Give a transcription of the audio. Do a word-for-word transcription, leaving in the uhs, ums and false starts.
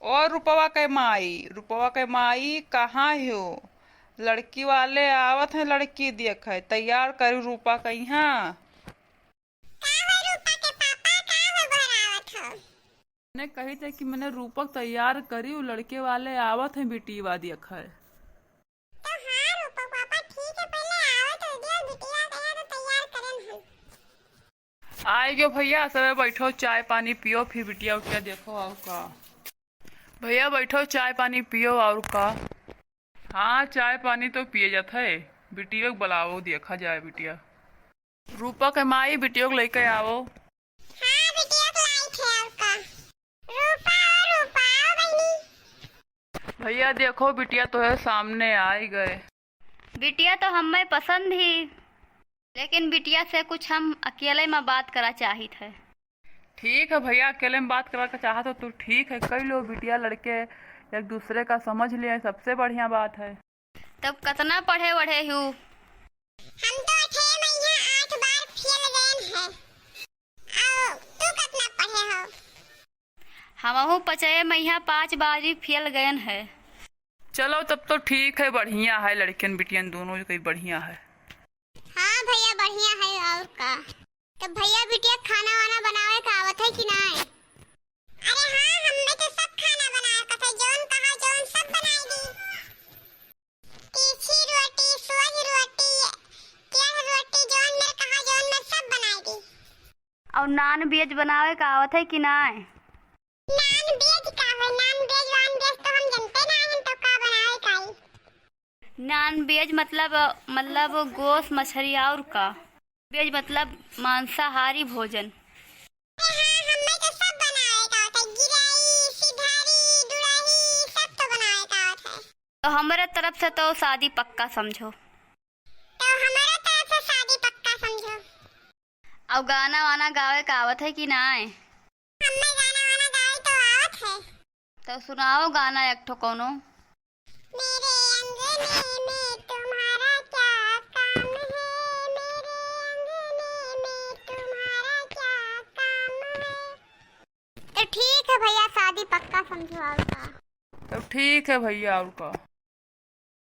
ओ रूपवा के माई, रूपवा के माई, कहाँ हो? लड़की वाले आवत हैं, लड़की देखे, तैयार करी रूपा के यहाँ। का हो रूपा के पापा, का हो घर आवत हो? मैंने कही थे कि मैंने रूपक तैयार करी, उ लड़के वाले आवत हैं, बिटिया देखे। तो हाँ रूपक पापा, ठीक है, पहले आओ तो दियो, बिटिया के यहाँ तो तैयार करन हम। आए गयो भैया, सबे बैठो, चाय पानी पियो, फिर बिटिया उटिया देखो और का। भैया बैठो, चाय पानी पियो और का। हाँ, चाय पानी तो पिए जात है, बिटिया के बुलाओ, देखा जाए बिटिया। रूपा के माई बिटिया के लेके आओ। हाँ, बिटिया के लाई थे और का। रूपा, ओ रूपा, आओ बहिनी। भैया देखो, बिटिया तोहे सामने आई गए। बिटिया तो हमें पसंद ही, लेकिन बिटिया से कुछ हम अकेले में बात करा चाहित है। ठीक है भैया, अकेले में बात करा के चाहत हो तो ठीक है, कई लो बिटिया लड़के एक दूसरे का समझ लिए, सबसे बढ़िया बात है। तब कतना पढ़े वढ़े हू? हम तो अठे महीना आठ बार फेल गयन है। आओ, तू कतना पढ़े हो? हमहू पचए महीना पाँच बारी फेल गयन है। चलो तब तो ठीक है, बढ़िया है, लड़कियन बिटियन दोनों के बढ़िया है। हाँ भैया, बढ़िया है और का। तो भैया बिटिया खाना वाना बनावे का आवत है कि नाय? अरे हाँ, हमें तो सब खाना बनावे का था, जौन कहा जौन सब बनाई दी। तीसी रोटी, सोज रोटी, तेल रोटी, जौन मेरे कहा जौन मैं सब बनाई दी। और नॉन वेज बनावे का आवत है कि नाय? नॉन वेज का है? नॉन वेज वान वेज तो हम जनते ना हैं, तो का बनावे का है? नॉन वेज मतलब, मतलब गोश्त मछली और का। वेज मतलब मांसाहारी भोजन। अरे हाँ, हमें तो सब बनावे का आवत है, गिरई, सिधरी, डुड़ही, सब तो बनावे का आवत है। तो हमरे तरफ से तो शादी पक्का समझो। तो हमरे तरफ से शादी पक्का समझो। और गाना वाना गावे का आवत है कि नाय? हमें गाना वाना गावे तो आवत है। तो सुनाओ गाना एक ठो कौनो। मेरे अंगने में तुम्हारा क्या काम है, मेरे अंगने में तुम्हारा क्या काम है। तो ठीक है भैया, शादी पक्का समझो और का। तो ठीक है भैया, और का।